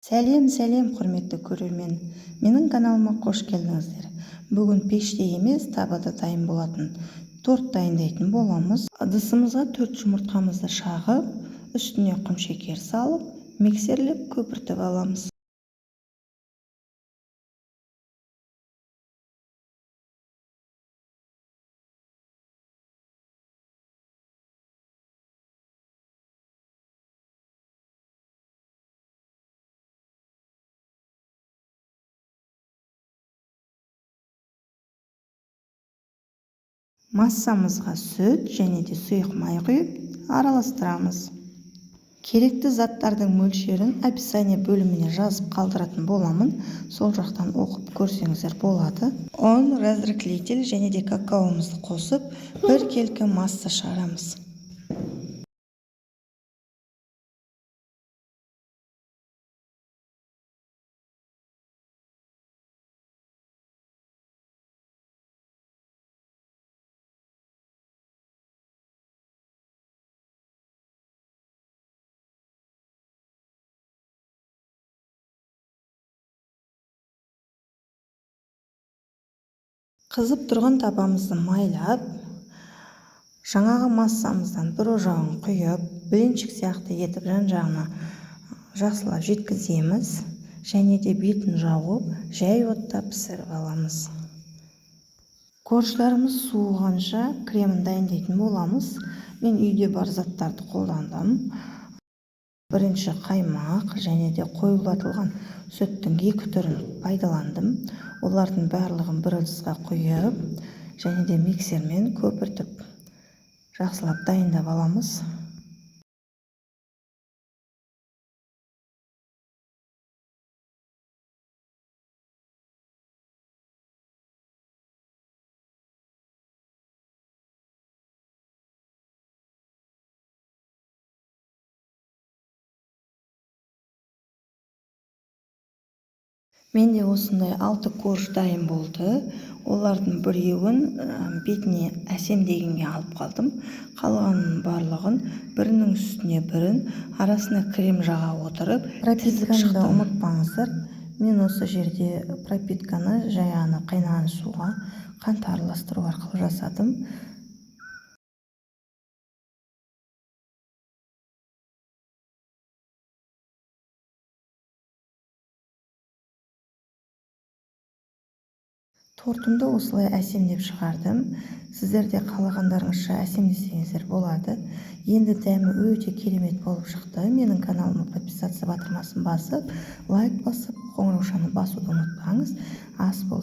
Сәлем, сәлем, құрметті көрермен! Менің каналыма қош келдіңіздер. Бүгін пеште емес, табада дайын болатын торт дайындайтын боламыз. Ыдысымызға 4 жұмыртқамызды шағып, үстіне құмшекер салып, миксерлеп көпіртіп аламыз. Массамызға сүт және де сұйық май құйып араластырамыз. Керекті заттардың мөлшерін описание бөліміне жазып қалдыратын боламын. Сол жақтан оқып көрсеңіздер болады. Ұн, разрыхлитель және де какаомызды қосып, біркелкі масса шығарамыз. Қызып тұрған табамызды майлап, жаңағы массамыздан бір ожауын құйып, блинчик сияқты етіп жан-жағына жақсылап жеткіземіз және де бетін жауып, жай отта пісіріп аламыз. Коржларымыз суығанша кремін дайындайтын боламыз. Мен үйде бар заттарды қолдандым. Бірінші қаймақ және де қоюлатылған сүттің 2 түрін пайдаландым. Олардың барлығын бір ыдысқа құйып және де миксермен көпіртіп жақсылап дайындап аламыз. Менде осындай 6 корж дайын болды. Олардың біреуін бетіне әсем дегенге алып қалдым. Қалғанының барлығын бірінің үстіне бірін, арасына крем жаға отырып, тізіп Пропитканы да шықтым. ұмытпаңыздар. Мен осы жерде пропитканы жай ғана қайнаған суға қант араластыру арқылы жасадым. Тортымды осылай әсемдеп шығардым. Сіздер де қалағандарыңызша әсемдесеңіздер болады. Енді дәмі өте керемет болып шықты. Менің каналыма подписаться батырмасын басып, лайк басып, қоңыраушаны басуды ұмытпаңыз. Ас болсын.